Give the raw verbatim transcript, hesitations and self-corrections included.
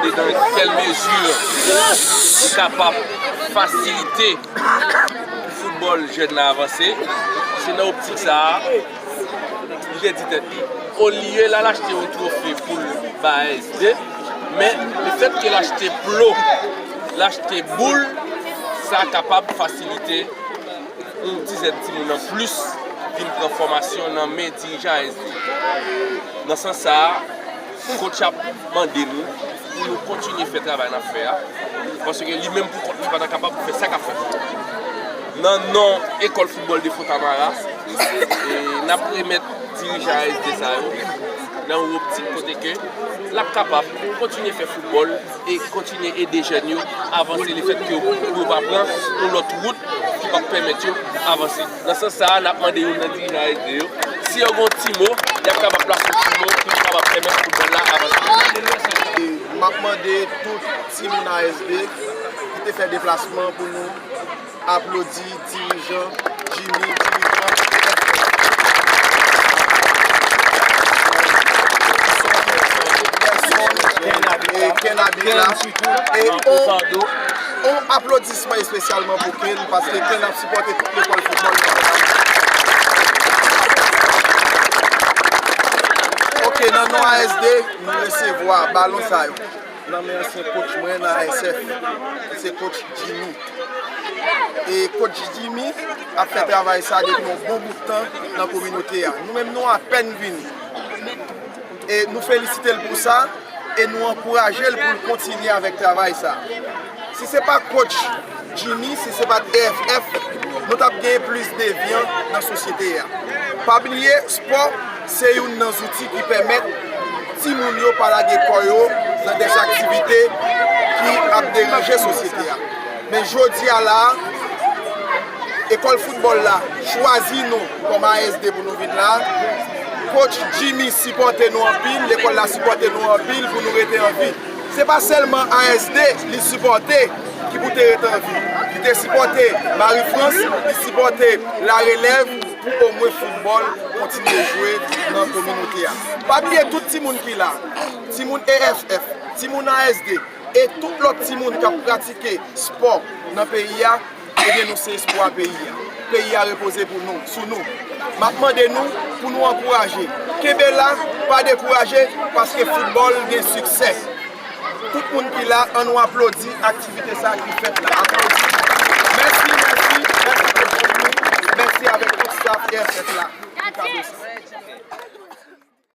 Dans quelle mesure nou kapab fasilite pou foutbòl jèn nan avanse. Se nan optik sa a, li te di tèt li, olye l al achte yon twofe pou l ba A S D, men lefètke l achte plo, l achte boul, sa kapab fasilite yon dizèn timoun an plis vin pran fòmasyon nan men dirijan A S D. Nan sans sa a, coach ap mande nou pou nou kontinye fè travay n ap fè a, paske li menm pou kont li pa ta kapab fè sa k ap fèt. Nan non École Football de Fontamara, e n ap remèt dirijan A S D sa yo nan yon optik kote ke l ap kapab kontinye fè foutbòl e kontinye ede jèn yo avanse, lefètke yo, yo pa pran yon lòt wout ki p ap pèmèt yo avanse. Nan sans sa a, n ap mande youn nan dirijan A S D yo, si yo gen yon ti mo, y ap kapab plase yon ti mo ki kapab pèmèt foutbòl la avanse. E m ap mande tout timoun A S D ki te fè deplasman pou nou aplodi dirijan Jimmy, dirijan Kenn Abit la. E on, on aplodisman espesyalman pou Kenn, paske Kenn ap sipòte tout lekòl foutbòl nan. Ok, nan non A S D, nou resevwa balon sa yo nan men ansyen coach mwen nan A S F, ki se coach Jimmy. E coach Jimmy ap fè travay sa depi yon bon bout tan nan kominote a. Nou menm nou apèn vini. E nou felisite l pou sa, e nou ankouraje l pou l kontinye avèk travay sa. Si se pa coach Jimmy, si se pa t E F F, nou t ap genyen plis devyan nan sosyete a. Pa bliye, spò se youn nan zouti ki pèmèt timoun yo pa lage kò yo nan dèz aktivite ki ap deranje sosyete a. Men jodi a la a, ekòl foutbòl la chwazi nou kòm A S D pou nou vin la. Coach Jimmy sipòte nou anpil, lekòl la sipòte nou anpil pou nou rete an vi. Se pa sèlman A S D li sipòte ki pou te ret an vi. Li te sipòte Marie France, li sipòte La Relève pou omwen foutbòl kontinye jwe nan kominote a. Pa bliye tout timoun ki la, timoun E F F, timoun A S D, e tout lòt timoun k ap pratike spò nan peyi a, ebyen, nou se espwa peyi a. Peyi a repoze pou nou, sou nou. M ap mande nou pou nou ankouraje. Kenbe la, pa dekouraje, paske foutbòl gen siksè. Tout moun ki la, ann nou aplodi aktivite sa ki fèt la. Aplodi. Mèsi, mèsi, mèsi pou tout moun. Mèsi avèk tout staff E F F la.